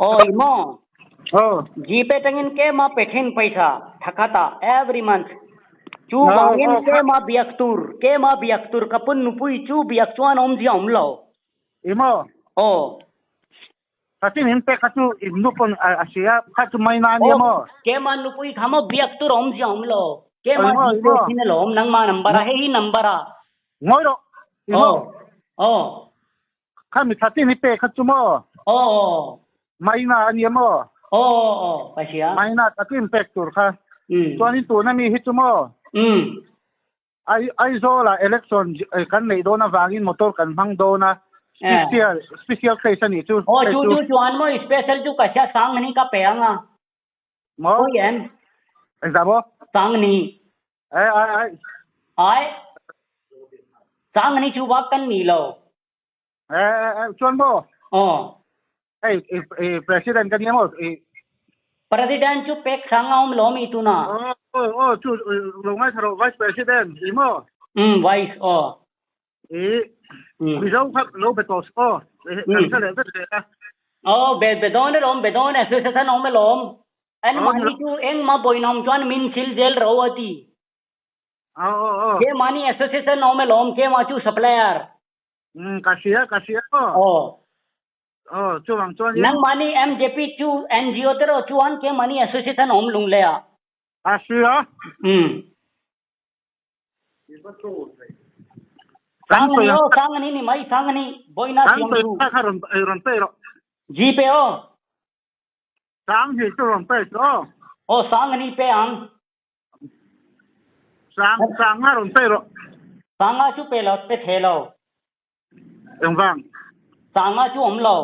Oh imo oh GPay tangin ke ma pethin paisa thakata every month chu oh wangin oh ke ma biak tur ke ma biak tur kapun nupui chu biak chuan om zia om lo imo oh khatin hin pe kha chu im nu pon a sia kha chu mai na ni oh mo ke ma nupui khamo biak tur om zia om lo ke ma imo GPay imo thin lom nang ma number a he hi number a ngoi ro imo oh oh kha mi khatin hi pe kha chu mo oh oh mai na ani mo oh oh ka sia mai na khatin pek tur kha chuan in tu na mi hi chu mo ai Aizawl election kan nei dona wangin motor kan hmang dona eh special special case ani chu oh hei chu chu chu chuan mo special chu ka sia sang ni ka pe anga mo oi em examo sang ni ai ai ai ai sang ni chu wa kan ni lo ai chuan mo oh ei president kan ni mo president chu pek sang om lo mi tu na oh oh oh chu lo ngai tharo vice president i mo vice oh e mi zo kha lo betos oh kan sa le ve le oh be bedon rom bedon association om lom an oh mani chu eng ma boinom chuan min sil jail ro ati oh oh oh ke mani association om lom ke ma chu supplier ka sia oh oh oh chu wang chuan in nang mani MJP chu NGO tero chuan ke mani association om lung le a ka sia kan sang so ni yang o sang ni ni mai sang ni boina kan siam so chu kha ron ron pe ro G pe o sang hi chu ron pe oh o sang ni pe ang sang sang nga ron pe ro sanga chu pe lo pe the lo eng wang sanga chu om lo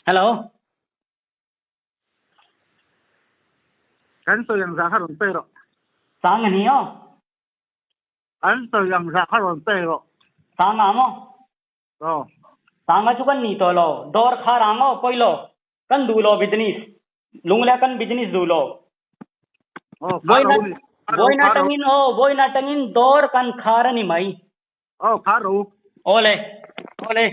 hello kan so yang za kha ron pe ro sang ni o kan so yang za kha ron pe ro sanga mo oh sanga chu kan ni to lo dor kha rang o poi lo kan du lo business lungla kan business du lo oh kha boina ro ni kha ro boina kha ro tangin o boina tangin dor kan khar ni mai oh kha ro ole ole